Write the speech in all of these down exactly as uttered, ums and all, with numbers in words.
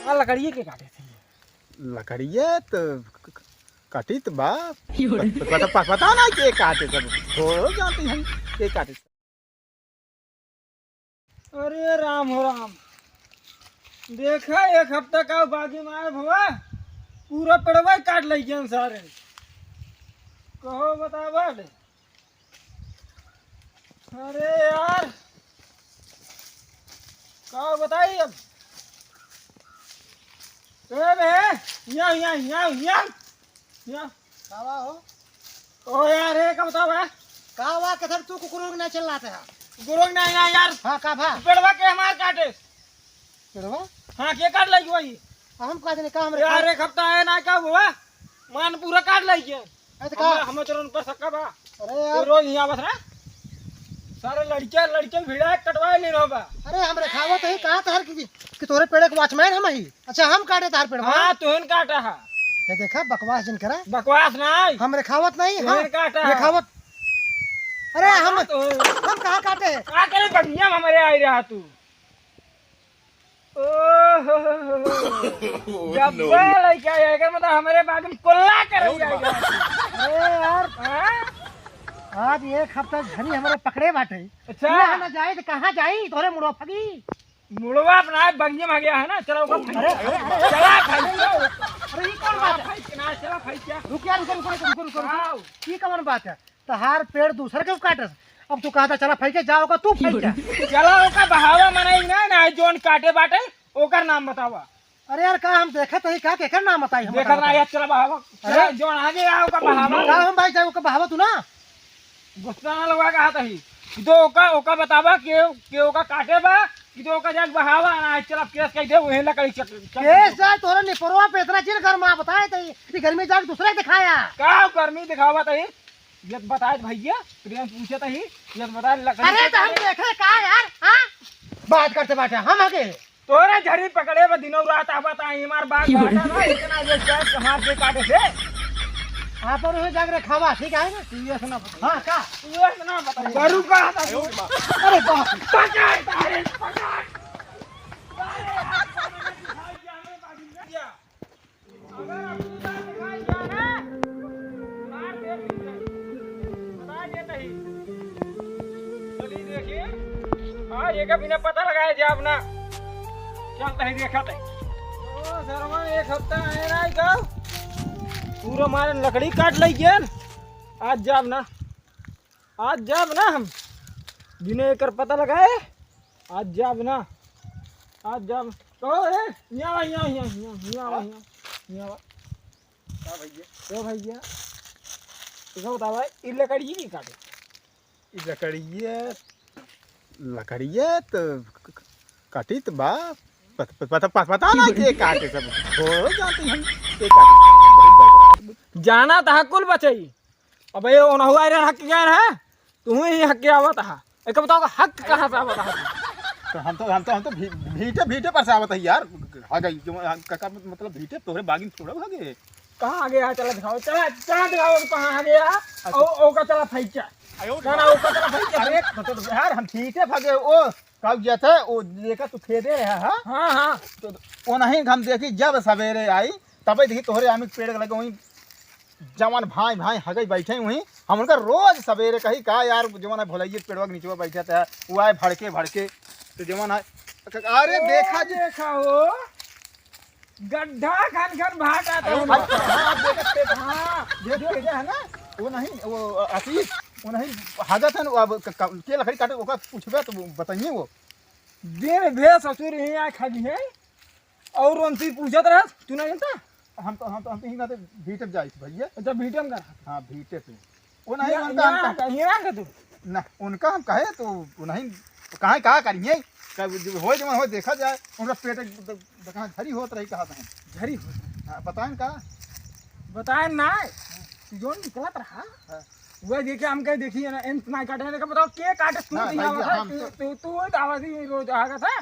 हाँ, लकड़िए के काटे थे। लकड़िए तो क-, क-, कटित बा। प-, प-, पता, प-, पता ना के काटे सब। थोड़ो जानते हैं के काटे। अरे राम हो राम। देखा, एक हफ्ता का बागी में आए भवा, पूरा पेड़वा ही काट लइ गए सारे। कहो बतावा। अरे यार, का बताई अब? ए बे, यहाँ, यहाँ, यहाँ, यहाँ, यहाँ। का बा हो? ओ यार, ए, का बतावा? का बा, कथर तू कुकुर ना चिल्लाते हैं? कुकुर ना, यहाँ यार। हाँ, का भा? पेड़वा के हमार काटे। पेड़वा? हाँ, के काट लइ गई? हम का जाने, का हमरे यार, खा- एक हफ्ता है ना, का हुआ? मान पूरा काट लइ गया। अरे तो का? हम, हम चोरन पर शक्का बा। अरे तो यार। रोज यहाँ बस रहा। सारे लड़के, लड़के भिड़ा के कटवाए ले रहो बा। अरे हम रेखावत ही, कहाँ तहर की, कि तोरे पेड़े के वॉचमैन हम ही। अच्छा, हम काटे तहर पेड़वा? हाँ, तोहन काटा है। ये देखा, बकवास जिन करा। बकवास नहीं। हम रेखावत नहीं, तोहन हाँ, काटा है। रेखावत। अरे हम, तो हम कहाँ काटे हैं? का करे बगिया में हमरे आई रहा तू? ओहो, जब्बा लइका है, एकर मतलब हमरे बाग में कोल्ला करल जाएगा। अरे यार, हाँ? आज एक हफ्ता झरी हमरे पकड़े बाटे। अच्छा। ना, ना जाई तो कहाँ जाई? तोरे मुड़वा फगी। मुड़वा अपना बगिया में गया है ना, चला ओका अरे, अरे, अरे, चला भाई। अरे, ये कौन बात है? भाई, ना, चला भाई क्या? रुक यार, रुको, रुको, रुको, रुको, रुको। आओ। ये कौन बात है? तहार पेड़ दूसर के काटस। अब तू कहता चला फैके जाओ का, तू फैके। चला ओका बहावा मनाई ना, ना जोन काटे बाटे, ओकर नाम बतावा। अरे यार, का हम देखत हई का, केकर नाम बताई हम देखत बतावा? ना यार, चला बहावा। अरे? चला, जोन आगे आओ का बहावा। का हम भाई जाए ओका बहावा तू ना? गुस्सा ना लगा कहा तही। कि तो ओका, ओका बतावा के, के ओका काटे बा, कि तो ओका जाके बहावा ना, चला केस कह दे, वही लकड़ी चक-, चक-, केस जाए तोरे निपरवा पे इतना चिर गर्मा बताए तही, कि गर्मी जाके दूसरे के दिखाया। का गर्मी दिखावा तही? ये तो बताए भैया, प्रेम पूछे तो ही, ये तो बताए लकड़ी अरे के तो हम काटे। देखे का यार, हाँ? बात करते बाटे, हम आगे। तोरे झरी पकड़े बा दिनों रात आवा ता हमार बात बाटा ना, इतना ये क्या हमार के काटे से? आप और हुए जाग रहे खावा, ठीक है ना? तू ये सुना बता। हाँ, का? तू ये सुना बता। गरु का था तू? अरे बाप। पकड़, अरे पकड़। अगर अब तू ना दिखाई दिया ना, मार दे पीछे। बता देता ही। चली देखिए। हाँ, ये का बिना पता लगाए जाब ना। चल तही देखा तही। ओ, सरवा, एक हफ्ता आए ना, आई का? पूरा मारे लकड़ी काट लइ गेन। आज जाब ना। आज जाब ना हम, बिना एकर पता लगाए, आज जाब ना, आज जाब। कहो रे, यहाँ आवा, यहाँ, यहाँ, यहाँ, यहाँ आवा, यहाँ, यहाँ आवा। का भैया? ओ भैया, तो बतावा, ई लकड़िए की काटे? ई लकड़िए, लकड़िए तो क-, क-, कटित बा, पत-, पत-, पता, पता, पता ना के काटे सब, हो जाते हैं, के काटे सब, बहुत बड़बड़ा। जाना तो हकुल बचई, अबे ये ओनहु आयरन हक गए हैं, तू ही हक के आवत हा। एक बताओ, हक कहाँ से आवत हा? तो हम तो, हम तो, हम तो भी-, भीटे, भीटे पर से आवत है यार। हगई, जो हम, का, का मतलब भीटे तोहरे बागिन थोड़ा हगे। कहाँ हगे यार? चला दिखाओ, चला, चला दिखाओ, कहाँ हगे यार? अच्छा। ओ, ओका चला फैचा। ना, ना, ओका चला फैचा। अरे, तो, तो, यार, हम भीटे भागे, ओ, का गया था, ओ, देखा तू खेदे रहा, हाँ? हाँ, हाँ। तो, ओ नहीं, हम देखी, जब सवेरे आई, तबे देखी तोहरे आम के पेड़ के लगे वहीं जवन भाई, भाई हगई बैठे हुई, हम उनका रोज सवेरे कही का यार, जवन है भोलैये के पेड़वा के नीचवा बैठे थे, वो आए भड़के, भड़के, तो जवन है, अरे ओ, देखा जी। देखा हो, गड्ढा खन खन भाटा था अरे, उनका। हाँ, आप देखत थे, हाँ, देख के जे है ना, वो नहीं, वो आशीष, वो नहीं हगत है, वो अब क-, क-, के लकड़ी काटे, ओका पूछबे तो वो बताइए वो। दिन भे ससुर यहीं आ खा ली है, और उनसे पूछत रह, तू ना जानता? हम तो, हम तो, हम तो यहीं कहते भीटे जाइत भैया। अच्छा, भीटे में कर। हाँ, भीटे पे। वो नहीं, या, उनका हम या, कह- यहाँ के तू? ना, उनका हम कहे तो वो नहीं, कहाँ, का करिए? कब जो होए, जब होए, देखा जाए। उनका पेट एक द-, द-, कहाँ झरी होत रही, कहा था। झरी होत रही। हाँ, बताएं का? बताएं ना, तू जो निकलत रहा, हाँ। वह देखे हम कहे, देखिए ना, एंत ना काटे, देखा बताओ, के काटे तू ना, नहीं भैया, आवा था, हम तू, तो तू, तू, तू आवा थी रोज आगा था।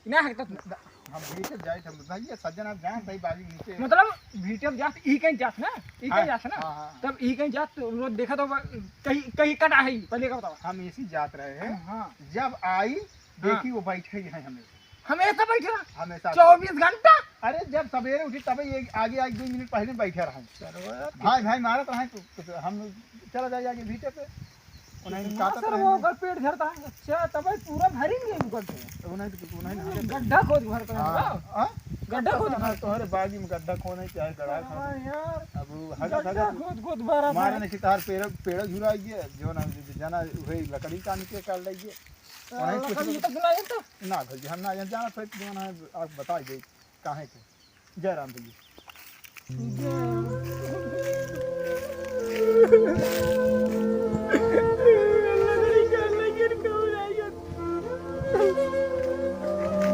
ना है तो न-, न-, हम भीटे जाइत हम, भैया सज्जन आप जानत है बाबी नीचे। मतलब भीटे जात, ई कहीं जात ना, ई कहीं हाँ, जात ना। हाँ, हाँ। तब ई कहीं जात तो रोज देखा तो कहीं, कहीं कटा है, पहले का बताओ। हम इसी जात रहे हैं। हाँ। जब आई, हाँ। देखी वो बैठे ही है हमेशा। हमेशा बैठे रहा? हमेशा। चउबीस घंटा? अरे, जब सवेरे उठी तबे ये आगे, आगे दो मिनट पहले बैठे रहे। सरवा भाई, भाई मारत रहे तो, तो हम चला जाए आगे भीतर पे। उन्हें कितना काटत सर रहे वो ना। ओकर पेट झरता है। अच्छा, तबे पूरा भरी नहीं उनकर से। तो उन्हें तो, उन्हें ना गड्ढा खोद भरता है हाँ, ना। हाँ? गड्ढा खोद हाँ, भरता। तोहरे बागी में गड्ढा खोदे चाहे गड़ा खोदे। हाँ यार। अब वो हगत, गड्ढा हगत खोद खोद भरता मारे है। ने कि तार पेड़, पेड़ झुरा गया, जो ना, जना वही लकड़ी कान के काट लइए। तो उन्हें कुछ लकड़ी तो सुनाई तो। ना भैया, हम ना जाना, फिर जो ना आप बताइए। काहे के? जय राम भैया।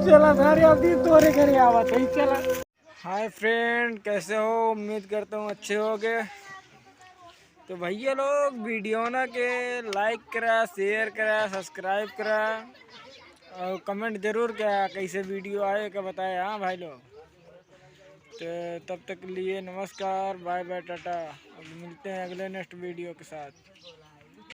चला सारे, अब दिन तोरे घरे आवत है, चला। हाय फ्रेंड, कैसे हो? उम्मीद करता हूँ अच्छे होगे। तो भैया लोग, वीडियो ना के लाइक करा, शेयर करा, सब्सक्राइब करा और कमेंट जरूर करा, कैसे वीडियो आए का बताए। हाँ भाई लोग, तो तब तक लिए नमस्कार, बाय बाय, टाटा। अब मिलते हैं अगले नेक्स्ट वीडियो के साथ।